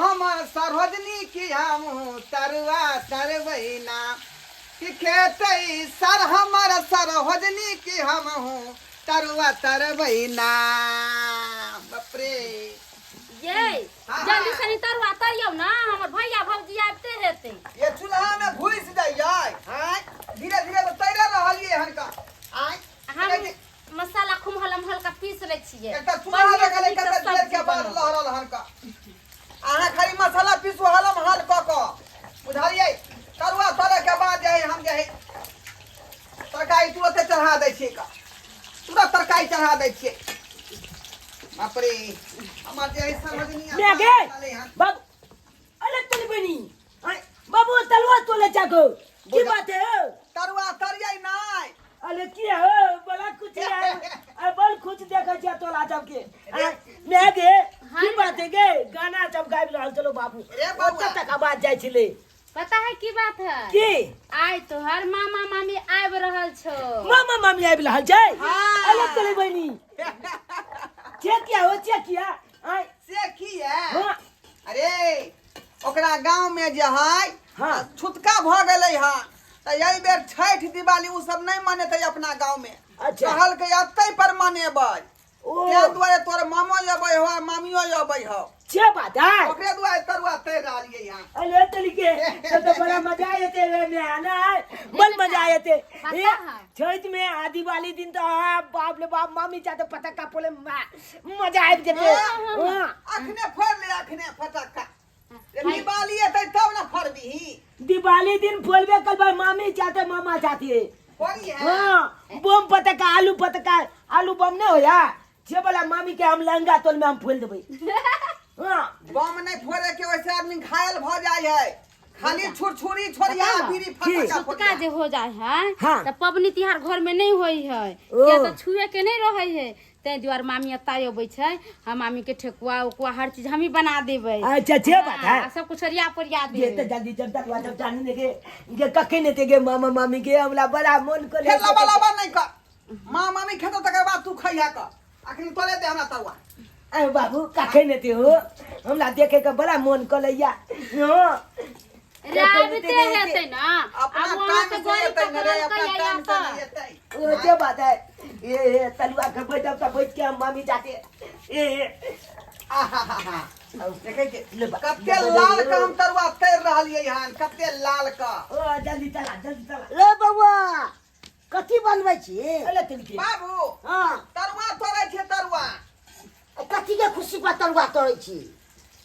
हमर सरोजनी की हम तरुआ तरबै ना कि खेतै सर हमर सरोजनी की हम तरुआ तरबै ना। बाप रे। ये हाँ, जल्दी हाँ। से नहीं तरुआ तरियौ ना, हमर भैया भौजी आबिते हेतै। ये चूल्हा में घुसि जाइए। आँय, धीरे धीरे तऽ तैरे रहलियै हन का। आँय, हम मसाला खूब हलम हल्का पीस लै छियै। एकटा चूल्हा बढ़िआँ लगल नीक कते से देर के सब्जी बाद बनल। लहरल हन का। अहाँ खाली मसाला पीसू हलम हल कऽ कऽ, बुझलियै? तरुआ तरे के बाद जे है हम जे है तरकारी तुरते चढ़ा दै छियै का, तुरंत तरकारी चढ़ा दै छियै। बाप रे, हमर जे है समझनी मैं गे बाबू, अरे तोली बनी बाबू, तलवा तोले जागो की बात है? तरुआ तरियै नहि। अरे की हो बड़ा कुछ है, अरे बड़ खुश देखै छियै तोला सब के। मैं गे की बात है गे? गाना सब गाबि रहल चलो बाबू। रे बउआ। ओतऽ तक आवाज जाइ छलै। पता है की बात है? की? आइ तोहर मामा मामी आबि रहल छौ। मामा मामी आबि रहल छै? हाँ। अरे तोली बनी चे किया हो, चे किया आय? से की है? हाँ। अरे ओकरा गांव में जे है हाँ। छुतका भऽ गेलै हँ, तऽ एहि बेर छठि दिवाली ओ सब नहि मनेतै अपना गांव में। अच्छा। कहलकै एतै पर मनेबै। ओ। ताहि दुआरे तोर मामो अबै हो आ मामियो अबै हो। से बात है। ओकरे दुआरे तरुआ तैर रहलियै हँ। अरे तोली के तो बड़ा मजा आते रे में आना है, बड़ मजा आते। पता ए, है। छठ में आ दिवाली दिन तो आ, बाप रे बाप, मामी चाहते पटाखा फोड़े मजा आबि जेते। हाँ। अखने फोड़ ले, अखने फटक्का। दिवाली एतै तब ने फोड़बिही। दिवाली दिन फोड़बे करबै, मामी चाहते मामा चाहते। फोड़ी है। हाँ, बम पटाखा, आलू पटाखा, आलू बम नहीं होया से वाला मामी के हम लहंगा तोल में हम फोड़ देबै। हाँ। बम नहीं फोड़े के, वैसे आदमी घायल भ जाय है। खाली छुरछुरी छोड़िया पता है? बीड़ी फटका छुतका जे हो जाए है हाँ। तऽ पबनी तिहार घर में नहीं होई है। ओ। किया तऽ छुए के नहीं रहे है, ताहि दुआरे मामी एतऽ अबै छै। हम मामी के ठेकुआ उकुआ हर चीज हमही बना देबै। अच्छा, से बात है। हाँ, सब कुछ ओरिया पोरिया ये तो देबै। जल्दी जब तक जब जानी ने के ये कखे ने ते गे मामा मामी के हमरा बड़ा मन को। फेर लबा लबा नहीं कर, माँ मामी खेतो तकर बाद तू खैहा कर। अखनी तोरे दे हमरा तरुआ। अरे बाबू, कखे ने ते हो, हमरा देखे के बड़ा मन कलैया। हां। रे आबिते हेतै ना। अपना आब वहाँ टाइम से से गाड़ी एतै ने रे, पकड़लकै अपना या टाइम से तऽ। नहीं एतै। ओ जे बात है, ये तलुआ के बैठब त बैठ के हम मामी जाते ए। आहाहाहा। देखै छियै ले बा- कते ले बा- लाल का हम तरुआ तैर रहलियै हन, कते लाल का। ओ जल्दी चला, जल्दी चला। रे बौआ, कथी बनबै छी? अरे तिलकी। बाबू। हँ। तरुआ तोड़ै छै, तरुआ। कथी के खुशी पर तरुआ तोड़ै छी?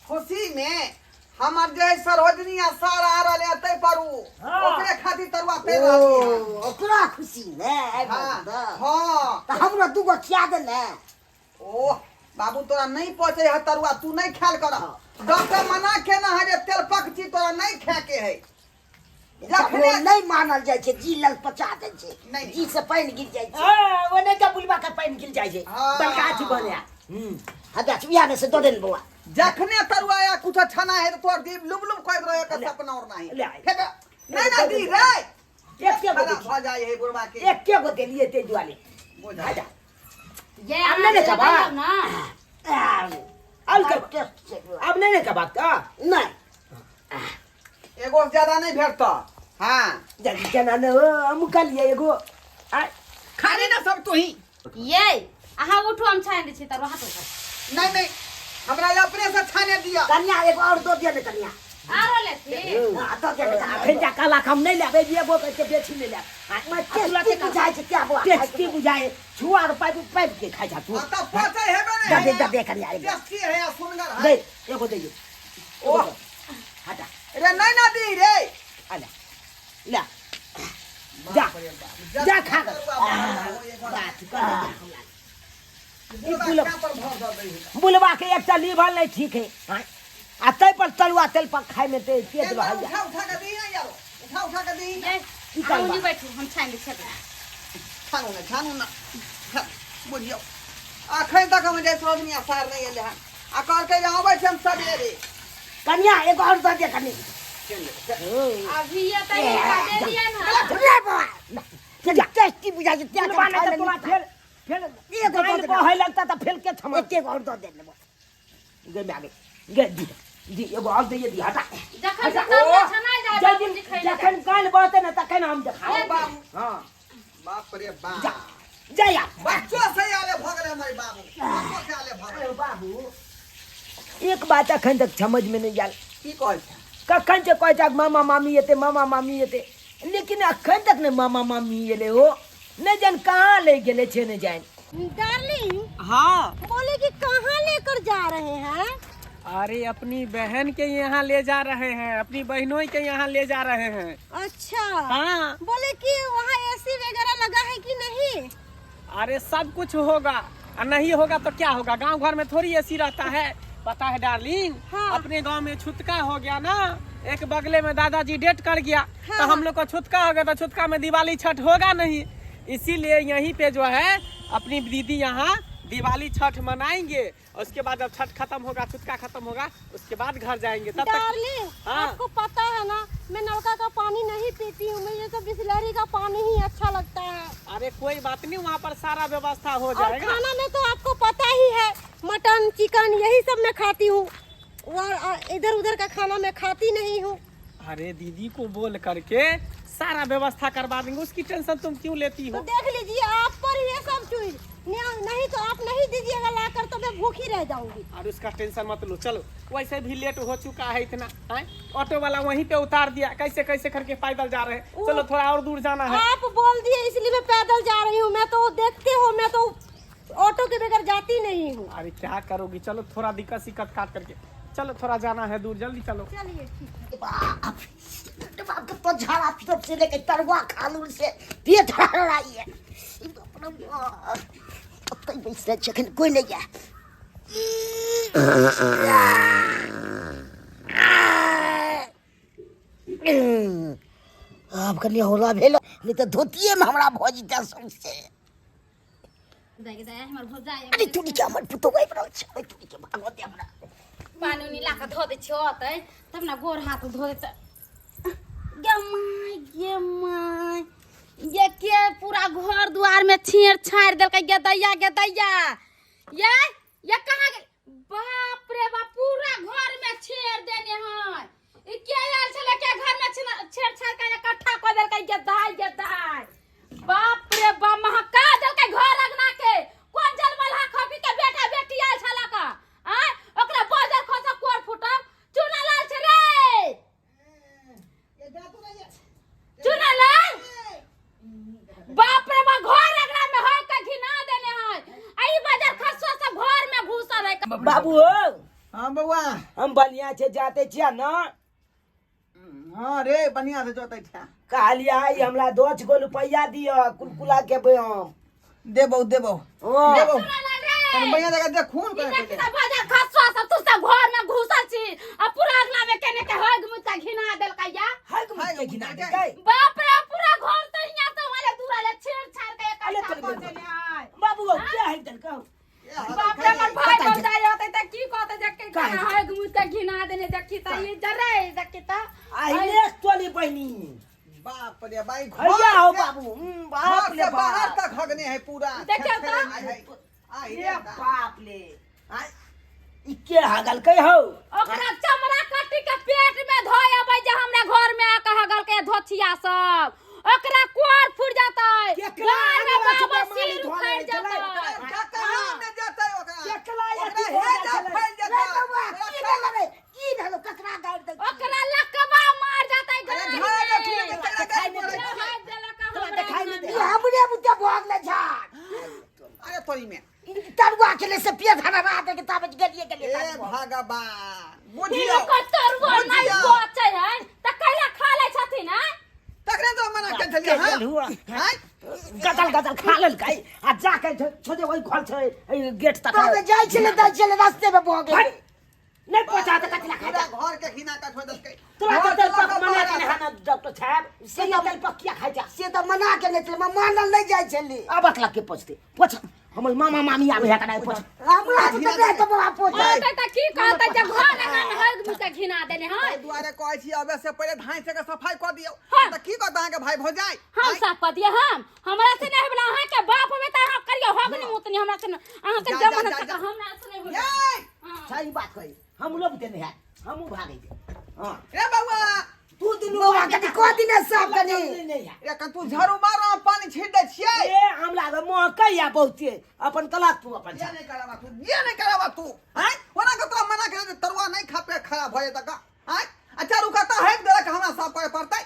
खुशी में हमर जे सरोजनी आ सार आ रहले है तै पर उ हाँ। ओकरे खातिर तरुआ तैर ओ रहलियै हन। ओकरा खुशी मे आबि हाँ रहल बा। हाँ। तऽ हमरो दूगो खिया दे ने। ओह बाबू, तोरा नहीं पचे है तरुआ, तू नहीं खायल कर। डॉक्टर मना केना है जे तेलपक चीज तोरा नहीं खाए के है। जखने नहीं मानल जाइ छै, जी लग पचा दै छै। नहीं। जी से पानि गिर जाइ छै। हाँ, ओने के बुलबा के पानि गिर जाइ छै। हाँ। बड़का अथी बने। हँ, गाछ उएह ने से दऽ दे ने बौआ। जखने तरुआ या कुछ छना है तो तोर जीभ लुब लुब करैत रहे के सपना और नहीं। ले आइ। फेक नहीं ना दी रे। एके गो खराब दै भऽ जाइ है बुढ़वा के। एके गो देलियै ताहि दुआरे। बुझा। आजा। ये आब नहि ने अहाँ खेबा? लगाइयौ ना। आल कर। टेस्ट छै बौआ। आब नहि ने खेबाक तऽ? नहि। एगो से ज्यादा नहीं भेटत। हाँ। जल्दी केना ने हो, हम कहलियै एगो आ। खाली ना सब तू ही। ये अहाँ उठू, हम छानि दै छी तरुआ, हाथ उठा। नहीं नहीं, हमरा अपने से छाने दिया। कनिया, एगो और दऽ दिअ ने कनिया। आरो लेथिन। हँ, दऽ दिअ ने कनिया। अखन जा कहलक हम नहि लेबै, एगो के बेसी नहि लेब। मैं टेस्टी बुझाइ छै क्या बौआ? टेस्टी बुझाइ, छुआ आर पाइप पाइप के खाइ जा तू। हाँ, तब पचे हेबे नहीं। दऽ दे, दऽ दे कनिया एगो। टेस्टी है आ सुनगर है। दे, एगो दैयौ। ओह। हटा। रे नहीं ना दी रे। अला ले जा, जा खा कर। बात कर हमरा। ई बुलवा के एकटा लीवर नहीं ठीक है। हाँ? आ तै पर तरुआ तेल पर खाय में ते तेज रहैया। उठा उठा के दी ना यार, उठा उठा के दी। ये, की अहाँ करबा? ओनी बैठू, हम छानि दै छी। छानू ना, छानू ना। हाँ, बुझियौ अखन तक हम जे सरोजनी सार नहीं एलै हन आ कहलकै जे अबै छै हम सवेरे। कनिया, एगो और दऽ दिअ कनि। अभी ये तऽ हिनका दे दियनि हन। रे बौआ, टेस्टी बुझाइ छै तें। बुलवा नहीं तऽ तोरा फेर फेर एगो दऽ गानि दे। बहै लगता तऽ फेर के थमा? एके गो और दऽ दे ने बौआ। गे माय गे, गे दी दी एगो और दैये दी हटा। जखन से तरुआ छनाइ जाय जाहि बाबूजी दिन खैले जाय। जखन काल्हि बहतै ने तखन हम देखा ओ बाबू हँ बाप रे बाप जा जा या बच्चो से आले भऽ गेलै हमर बाबू बच्चो से आले भऽ गेलै बाबू एक बात अखन तक समझ में नहीं आयल की कहै छै कखन से कहै छै मामा मामी एते मामा मामी एते लेकिन अखन तक नहीं मामा मामी एले हो नहीं जान कहाँ ले गेले छे नहीं जान डार्लिंग हाँ बोले कि कहाँ लेकर जा रहे हैं अरे अपनी बहन के यहाँ ले जा रहे हैं अपनी बहनों के यहाँ ले जा रहे हैं अच्छा हाँ बोले कि वहाँ एसी वगैरह लगा है कि नहीं अरे सब कुछ होगा और नहीं होगा तो क्या होगा गांव घर में थोड़ी एसी रहता है पता है डार्लिंग हाँ। अपने गांव में छुतका हो गया ना एक बगले में दादाजी डेट कर गया हाँ। तो हम लोग को छुतका हो गया तो छुतका में दिवाली छठ होगा नहीं इसीलिए यहीं पे जो है अपनी दीदी यहाँ दिवाली छठ मनाएंगे और उसके बाद जब छठ खत्म होगा छुतका खत्म होगा उसके बाद घर जाएंगे तब तक डार्लिंग हाँ। आपको पता है ना मैं नलका का पानी नहीं पीती हूँ मुझे तो बिस्लरी का पानी ही अच्छा लगता है अरे कोई बात नहीं वहाँ पर सारा व्यवस्था हो और जाएगा खाना में तो आपको पता ही है मटन चिकन यही सब मैं खाती हूँ और इधर उधर का खाना मैं खाती नहीं हूँ अरे दीदी को बोल करके सारा व्यवस्था करवा देंगे उसकी टेंशन तुम क्यों लेती तो हो देख लीजिए आप पर ये सब चीज नहीं तो आप नहीं दीजिएगा लाकर तो मैं भूखी रह जाऊंगी और उसका टेंशन मत लो चलो वैसे भी लेट हो चुका है इतना है ऑटो वाला वहीं पे उतार दिया कैसे कैसे करके पैदल जा रहे हैं चलो थोड़ा और दूर जाना है आप बोल दिए इसलिए मैं पैदल जा रही हूँ मैं तो देखते हो मैं तो ऑटो के बगैर जाती नहीं हूँ अरे क्या करोगी चलो थोड़ा दिक्कत सिक्कत काट करके चलो थोड़ा जाना है दूर जल्दी चलो चलिए ठीक है बाप बाप के तो झाड़ा फिर से लेके तरुआ खालूर से पेट हराई है अपना ओतै बैसल छै एखन कोइ नहि यऽ आब कनि हौला भेल नहि तऽ धोतिएमे हमरा भऽ जेतै सौंसे दाइ दाइ हमर भौजाइ अरे तुरी के हमर पुतोह आबि रहल छै अरे तुरी के भागऽ दे हमरा पानी उनी ला कऽ धो दै छियै ओतै तब ने गोर हाथ धो देतै गे my गे my ये के पूरा घर दुआर में छेड़ छाड़ देलकै गे दैया गे दैया ये ये कहाँ गेल बाप रे बाप पूरा घर में छेड़ देने है ई के आयल छलै के घर में छेड़ छाड़ के इकट्ठा कऽ देलकै गे दाइ गे दाइ बाप रे बाप महका देलकै घर अंगना के कोन जलमलहा खपी के बेटा बेटी आयल छला का आय ओकरा बजर खसा कोर फुटल चुना लाल छै रे चुना लाल बाप रे बाप घर अंगना में है के घिना देने है आ ई बजर खसुआ सब घर में घुसल है बाबू हो हाँ बौआ हम बढ़िया छै जाते छियै ना हाँ रे बढ़िया से जोतै छै कहलियै ई हमरा 10 गो रुपैआ दिअ कुलकुला के हम देबौ देबौ ओ देबौ चुना लाल रे तनी बढ़िया जगह देख खून करे ई देखी तऽ बजर खसुआ सब तू सब घर में घुसल छी आ पूरा अंगना में केने के हग मुता घिना देलकै या हग मुत के घिना देलकै बाप रे पूरा घर तऽ हियां से वाले दूर आले छेड़ छाड़ के अरे इकट्ठा तोरी कर बहन। देने है बाबू क्या है देलकै बाप रे हमर भाई भौजाई होतै तऽ की कहतै जे के काहे? हग मुत के घिना देने देखी तऽ ई जरे देखी तऽ अहिले तोली बहिनी बाप रे बाई हैया हो बाबू बाप घर रे से बाहर बाप तक हगने है पूरा देखियौ तऽ। आई ए रे बाप ले ई के हगलकै हौ ओकरा चमड़ा काटी के पेट में धोय अबै जे हमरा घर में आके हगल के धोथिया सब ओकरा कोर फुट जतै केकरा घर में आगे बाबा बाबा सिर धोले उखड़ चलै। जतै कहाँ में जेतै ओकरा केकरा ओकरा अथी भऽ हेजा जाइ छलै? फैल रे जेतै बौआ की भेल रे की भेल ककरा गारि दै छी? ओकरा लकवा मार जतै अरे घर झाड़ में के फूल के देखाइ नहि तकरा दै गारि छै। हाथ देलक तोरा हमरा देखाइ नहि दै ई हमरे बुते भऽ गेलै झाड़ अरे तोरी में ई तरुआ खेले से पेट हरा दे के ताबत गेलिए गेलिए ए भगवान बुझियौ हिनकर तरुआ नहि बुझियौ। बचै है तऽ कैला खा लै छथिन हैं तकरे तो मना के छलियै के गेल हुआ? हां आँय? गदल गदल खा लेलकै आ जा के छोड़े ओहि घर छै एहि गेट तक ताबे जाइ छलै दै छलै रास्ते में भऽ गेलै हट! नहि पहुँचा तऽ कथी लए खाइ पूरा घर के घिना के छोड़ देलकै तोरा तऽ घर तेल से पक लऽ कऽ मना बाहर केने हन डॉक्टर साहब से तेल पक किया खाइ जा से तऽ मना केने छलै मानल नहि जाइ छलै आब अकला के पोछते पोछ हमर मामा मामी आबै है कनाइ पोछ हमरा तऽ नहि तऽ बाबा पोछ कहतै तऽ की कहतै जे घर अंगना में हग मुँह घिना देने है एहि दुआरे कहै छी अबे से पहिले धाँइ से के सफाई कऽ दियौ हाँ। तऽ की कहत अहाँके भाई भौजाई हम साफ कऽ दिअ हम हमरा से नहि होइवला अहाँके बाप होबै तऽ अहाँ करियौ हग नहि मुतनी हमरा से नहि अहाँके जा, जा, जमाना जा, तक जा। हमरा से नहि होइवला ये हाँ। सही बात कही हमरो बुते नहि है हमहूँ भागै छी। हँ। रे बौआ तू दुनू बौआ कनि कऽ दिने साफ कनि नहीं नहीं है। रे कन तू झाड़ू मार पानी छीट दै छियै ए हमरा तऽ महकैया बहुते अपन तलाक तू अपन ये नहीं करावा तू ये नहीं करावा तू हैं ओना के तोरा मना करे तरुआ नहीं खा पे खराब हो जेतक हैं अच्छा रुका त हेक देलक हमरा साफ करे पड़तै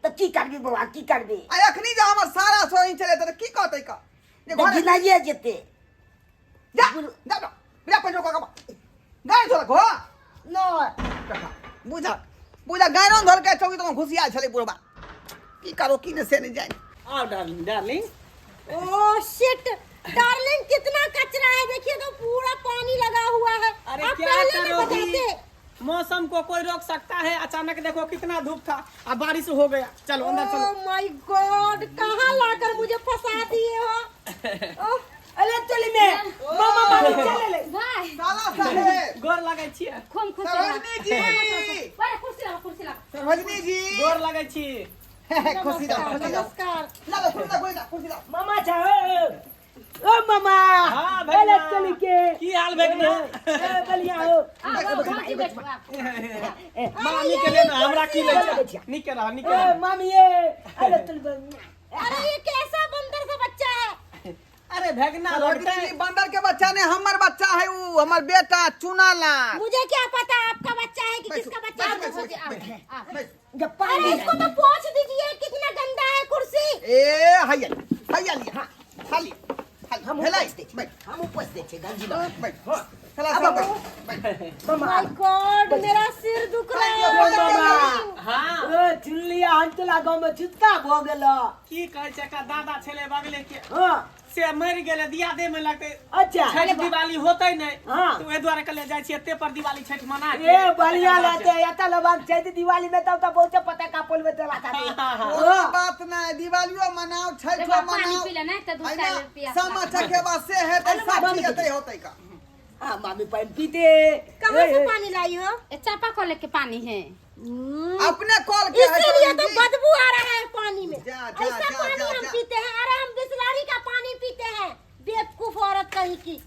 तऽ की करबी बौआ की करबी आ अखनी जे हमर सारा सोई चले त की कहतै का जे तऽ घरे गिनाइए जेतै जा जा जा बिना पैसा को कमा गाय धोलक हो नहि बुझा बुझा गायरो धोल के चौकी तो घुसिया छलै बुढ़बा की करो की ने से नहीं जाए आओ darling darling oh shit darling कितना कचरा है देखिए तो पूरा पानी लगा हुआ है अरे आप क्या पहले नहीं करोगी बताते मौसम को कोई रोक सकता है अचानक देखो कितना धूप था अब बारिश हो गया चलो अंदर चलो ओ my God कहाँ लाकर मुझे फंसा दिए हो ओह, अरे चली में मामा मामी चले ले भाई साला साहेब गोर लगै छियै खूब खुश रह सरोजनी जी बड़े कुर्सी लगा कुर्सी लगा सरोजनी जी गोर लगै छी खुशी रहो खुशी रहो नमस्कार ला ला कुर्सी ला कुर्सी ला कुर्सी ला मामा छा ओ मामा हाँ, अरे भगना। चली के की हाल भेगना ए बलिया हो आओ भौजी बैठो आओ। मामी के लेना हमरा की लै चलै छै छियै। नीक रह नीक ए रह मामी ए अरे चल अरे ये कैसा बंदर सा बच्चा है अरे भेगना सरोजनी लगतै जी बंदर के बच्चा ने हमर बच्चा है ऊ हमर बेटा चुना लाल मुझे क्या पता आपका बच्चा है कि बैठो, किसका बच्चा बैठो, है बैठो, भौजी आओ बैठो, आओ बैठो। जब अरे पानी इसको तो पोंछ दीजिए कितना गंदा है कुर्सी ए हैया हैया लिया हां खाली खाली हमहूँ हेलै पोछि दै छियै बैठ हमहूँ पोछि दै छियै गंजी लऽ बैठ चला सब बैठ बैठ मामा my God मेरा सिर दुख रहा है मामा। हाँ ए चुनलिया हम चला गाँव में छुटका भऽ गेल की कहै छै एकर दादा छलै बगले के हाँ से मरि गेलै दियादे में लगतै अच्छा छठ दिवाली होतै नहि हाँ। तऽ ओहि दुआरे कहलियै जाइ छियै एते पर दिवाली छठ मना के ए बढ़िया रहते एतऽ लबाक छै तऽ दिवाली में तब तऽ बहुते पटाखा फोड़बे चला था हाँ, हाँ। कोनो बात नहीं दिवालियो मनाओ छठो देखो, पानी मनाओ पी ले नहीं तो दू है चार ना? पियास सामा लागल। चकेवा से है तो साथी एतै होतै का हाँ मामी पानी पीते कहाँ से पानी लाई हो ए चापा कल के पानी है अपने कॉल के है इसीलिए तो सरोजनी जी। बदबू आ रहा है पानी में जा, जा, ऐसा जा, पानी जा, हम जा। पीते हैं अरे हम बिसलारी का पानी पीते हैं बेवकूफ औरत कहीं की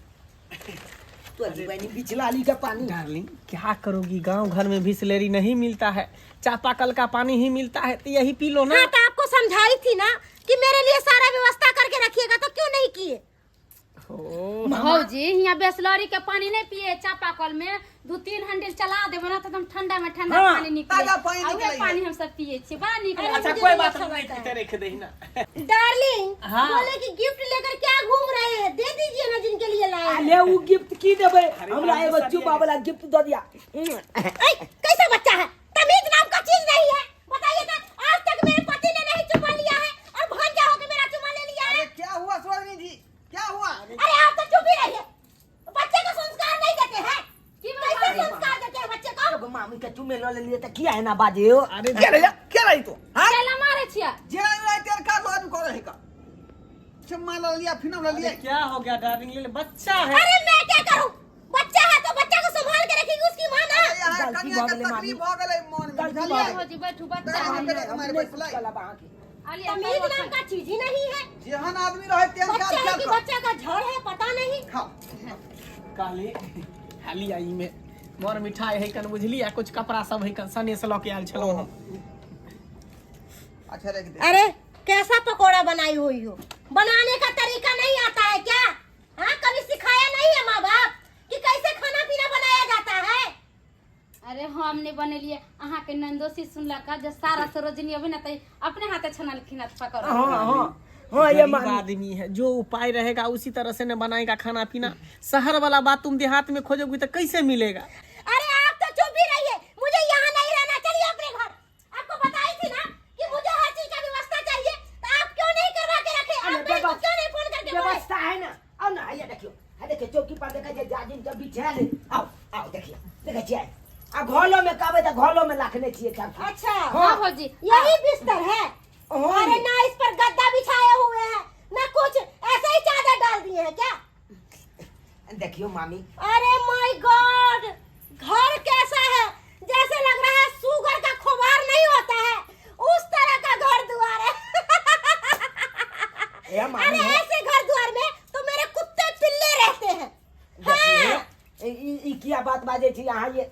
तो जीवनी बिचलाली का पानी डार्लिंग क्या करोगी गांव घर में बिसलेरी नहीं मिलता है चापाकल का पानी ही मिलता है तो यही पी लो ना हाँ तो आपको समझाई थी ना कि मेरे लिए सारा व्यवस्था करके रखिएगा तो क्यों नहीं किए ओ, भौजी हियाँ बेसलरी के पानी नहीं पिए चापा कल में दू तीन हंडिल चला देबो ना तो एकदम ठंडा में ठंडा हाँ, पानी निकले ताजा पानी आ उहे निकलै है। पानी हम सब पिए छियै बड़ा नीक अरे लगै अच्छा मुझे कोई नहीं बात अच्छा नहीं लगता है। पीते रख दही ना डार्लिंग हाँ। बोले कि गिफ्ट लेकर क्या घूम रहे हैं दे दीजिए ना जिनके लिए लाए हैं। ले उ गिफ्ट की देबै अरे हमरा बाप रे, एगो सब चुपा ये- वाला गिफ्ट दऽ दिया ऐ, कैसा बच्चा है तमीज नाम का चीज नहीं है बताइए तो आज तक मेरे पति ने नहीं चुमा लिया है और भांजा होकर मेरा चुमा ले लिया है अरे क्या हुआ सरोजनी जी क्या हुआ अरे आप तो चुप ही रहिए बच्चे को संस्कार नहीं देते हैं की कैसे संस्कार देते हैं बच्चे को एगो मामी के चुमे लऽ लेलियै तऽ किया एना बाजे हो अरे के रही के रही तू हां केला मारे छियै जे रही तेर का तो आदमी करे है का चुम्मा ल लिया फिनम ल लिया अरे क्या हो गया डार्लिंग ले ले, बच्चा है अरे मैं क्या करूं बच्चा है तो बच्चा को संभाल के रखेगी उसकी माँ ना अरे यहाँ गलती कनिया भऽ के गेलै तकलीफ मामी। भऽ गेलै मन में गलती बुझलियै भऽ भौजी बैठू बच्चा तकरा है। हम मारे बैठलै आलिया, तमीज नाम का चीज ही नहीं है जेहन आदमी रहे तेहन काज बच्चा है ख्याल कि कर बच्चा का झड़ है पता नहीं खाओ कहली हाली आई में मोर मिठाई है कन बुझली आ कुछ कपड़ा सब है कन सने से लऽ के आयल छलहुँ हम अच्छा रख दे अरे कैसा पकोड़ा बनाई हुई हो बनाने का तरीका नहीं आता है क्या हाँ कभी सिखाया नहीं है माँ बाप कि कैसे खाना पीना बनाया जाता है अरे हम नहीं बनेलिए अहाँ के नंदोसी सुनलक जे सारा सरोजनी अभी ना त अपने हाथे छनलखिन पकौड़ा हाँ हाँ हाँ ये गरीब मामी आदमी है जो उपाय रहेगा उसी तरह से न बनाएगा खाना पीना शहर वाला बात तुम देहात में खोजोगी तो कैसे मिलेगा अरे आप तो चुप ही रहिए मुझे यहाँ नहीं रहना चलिए अपने घर आपको बताई थी ना कि मुझे हर चीज का व्यवस्था चाहिए तो आप क्यों नहीं करवा के रखे आप अरे मेरे को व्यवस्था- क्यों नहीं फोन करके बोले व्यवस्था है ना आओ ना आइए देखियो आ देखियो चौकी पर देखै छै जाजिम सब बिछायल है आओ आओ देखियो देखै छियै आ घलो में कहबै तऽ घलो में राखने छियै सब अच्छा हाँ भौजी यही बिस्तर है हाँ। अरे ना इस पर गद्दा बिछाए हुए हैं ना कुछ ऐसे ही चादर डाल दिए हैं क्या देखियो मामी अरे my God घर कैसा है जैसे लग रहा है सुगर का खोबार नहीं होता है उस तरह का घर द्वार है ए मामी अरे है। ऐसे घर द्वार में तो मेरे कुत्ते पिल्ले रहते हैं देखियो हाँ। ई ई- ई किया बात बाजै छी अहाँ ये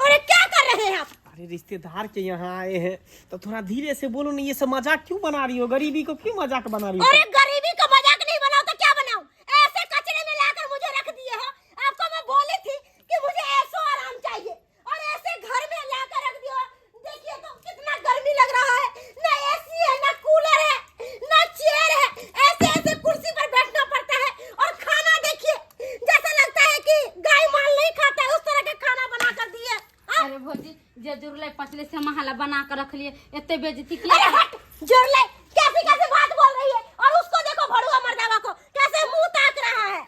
अरे क्या अरे रिश्तेदार के यहाँ आए हैं तो थोड़ा धीरे से बोलो ना, ये सब मजाक क्यों बना रही हो? गरीबी को क्यों मजाक बना रही हो? अरे गरीबी को मजाक नहीं बनाओ तो क्या बनाऊं? ऐसे कचरे में लाकर मुझे रख दिए हो। आपको मैं बोली थी कि मुझे ऐसो आराम चाहिए और ऐसे घर में लाकर रख दियो। देखिए तो कितना गर्मी लग रहा है, ना एसी है, ना कूलर है, ना चेयर है, ऐसे ऐसे कुर्सी पर बैठना पड़ता है। और खाना देखिए, जैसा लगता है कि गाय माल नहीं खाता है, उस तरह का खाना बना कर दिए। हाँ? अरे भौजी, जे जुड़ले पचले से महाला बना के रख लिए, एते बेइज्जती की। अरे हट जुड़ले, कैसी कैसी बात बोल रही है। और उसको देखो भड़ुआ मर्दावा को कैसे मुंह ताक रहा है।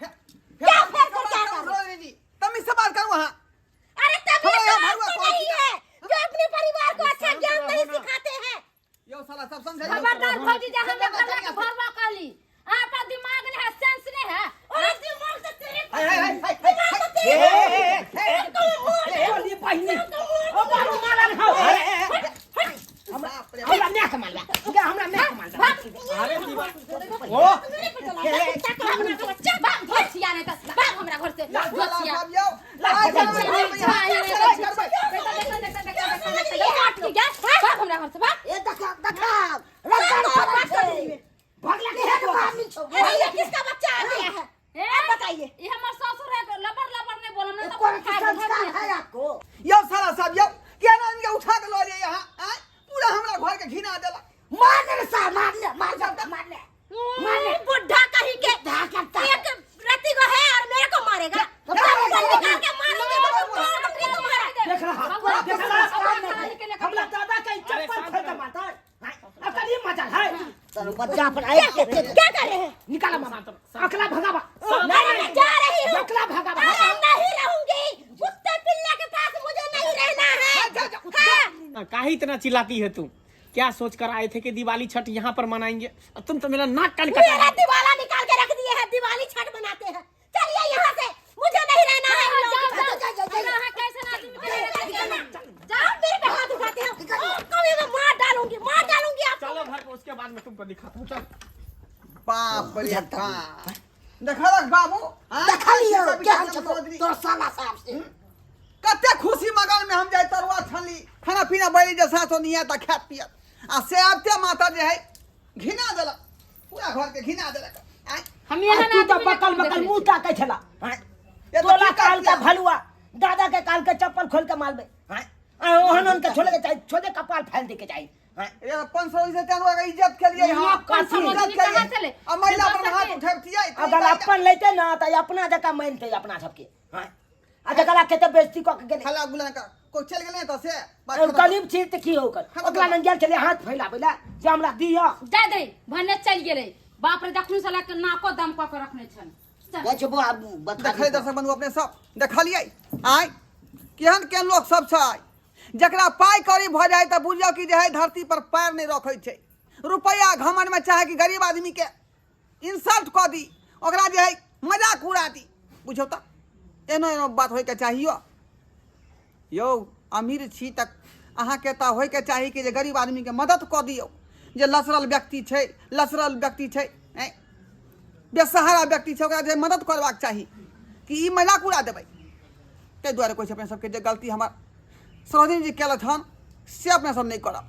क्या फेर कर क्या कर रहे हो? तमीज से बात करू अहाँ। अरे तमीज हमरा तो यहाँ भड़ुआ आपको कौन नहीं चीज है जो अपने परिवार को अच्छा शांत ज्ञान रहो नहीं ना। सिखाते हैं। यौ साला सब समझाइयो। खबरदार भौजी, जे हमरा समझाइयो। घर के भरवा कहली। अहाँ पर दिमाग नहीं है, सेंस नहीं है। और दिमाग तो तेरे हाय हाय हाय हाय दिमाग तो तेरे ए बहिनी, ओ बाबू मारल हौ। बाप रे। हमरा माय के मारला गे, हमरा माय के मारला। अरे ओ मेरे पे चला गया, कुत्ता का अपना का बच्चा। भाग धोसिया, नहीं तऽ भाग हमरा घर से धोसिया। सब यौ आइ चलबै घरमे यहाँ। चलै करबै। भाग हमरा घर से भाग। ए देखा देखा रगड़ बात कर पड़ै रही है। भगला के केहन बामी छौ। अरे ये किसका बच्चा आ गया है? ए, आप बताइए। ई हमर ससुर है, लबर लबर नहीं बोलम ना। कोन संस्कार है आपको? यौ साला सब यौ, केना इनके उठा के लऽ एलियै यहाँ? आँय, पूरा हमरा घर के घिना देलक। मार ले रे सार, मार ले, मार ले, मार ले, मार ले। बुढ़ा कहीं के धा करता है। एक रति को है और मेरे को मारेगा। तो चप्पल निकाल के मारूंगी तो तोड़ दूंगी तुम्हारा। देख रहा, देख रहा, हमरा दादा के चप्पल खोल के मारता है। अब कल ये मजा है। चलो बच्चा पर आए क्या क्या कर रहे हैं? निकाला मामा, अकला भगावा। अरे मैं जा रही हूँ। अकला भगावा। अरे नहीं रहूंगी, कुत्ते पिल्ले के पास मुझे नहीं रहना है। हाँ। काहे इतना चिल्लाती है तुम? क्या सोच कर आए थे कि दिवाली छठ यहाँ पर मनाएंगे, और तुम तो मेरा नाक कान कटा मेरा दिवाला निकाल के रख दिए हैं, दिवाली छठ मनाते हैं। चलिए यहाँ से, मुझे नहीं रहना है। जाओ, जाओ, जा, जा, जा। हमरा अहाँ कैसन आदमी के जाओ, मेरे पे हाथ उठाते हो। कभी मैं मार डालूंगी, मार डालूंगी आपको। चलो घर को, उसके बाद में तुमको दिखाता हूँ, चल। बाप रे बाप, देखलक बाबू? आँय? देखलियो सब केहन सब छौ समझली। तोर साला साहब से। कते खुशी मगन में हम जाय तरुआ छनली, खाना पीना बैली जे सासो नहीं तऽ खायत पियत, आ से आबते माता जे है घिना देलक, पूरा घर के घिना देलक। आँय? हम आ एहन तू तऽ आदमी बकल नहि बकल मुंह ताकै छला। ये तऽ तोला की काल का करतियै? भलुआ दादा के काल के चप्पल खोल के मारबे। आ ओहन ओहन के छोड़े के चाही, छोड़े कपाल फैल दे के चाही। ये अपन सरोज से तनुआ के इज्जत के लिए यहाँ हाँ अपन इज्जत सरोजनी के कहाँ लिए से ले? आ महिला पर दोसर हाथ के। उठबतियै। अगर अपन लेते ना तऽ अपना जकाँ मानते अपना सबके। आ जकरा के बेइज्जती कऽ के गेलै। हल्ला गुल्ला कर कोई चल गेलै तऽ से बात और खत्म। गरीब छी तऽ की ओकर ओकरा लग गेल छलै हाथ फैलाबै लए जे हमरा दिअ। जा दे भने चलि गेलै। बाप रे, जखन से लऽ के नाको दम कऽ के रखने छल। चल। जाइ छै बौआ बता। देखै दर्शक बंधु अपने सब देखलियै आँय केहन केहन लोक सब छै, जकरा पाइ कौड़ी भऽ जाइ तऽ बुझियौ कि जे है धरती पर पैर नहि रखै छै। रुपैआ घमंडमे चाहे कि गरीब आदमीके इंसल्ट कऽ दी, ओकरा जे है मजाक उड़ा दी। बुझियौ तऽ एहनो एहनो बात होइके चाहियो। यौ अमीर छी तऽ अहाँके तऽ होइके चाही कि जे गरीब आदमीके मदद कऽ दियौ, जे लसरल व्यक्ति छै, लसरल व्यक्ति छै, आँय बेसहारा व्यक्ति छै, ओकरा जे मदद करबाक चाही कि ई मजाक उड़ा देबै। ताहि दुआरे कहै छी अपने सबके जे गलती हमर सरोजिनी जी केलथि हन से अपने सब नहि करब।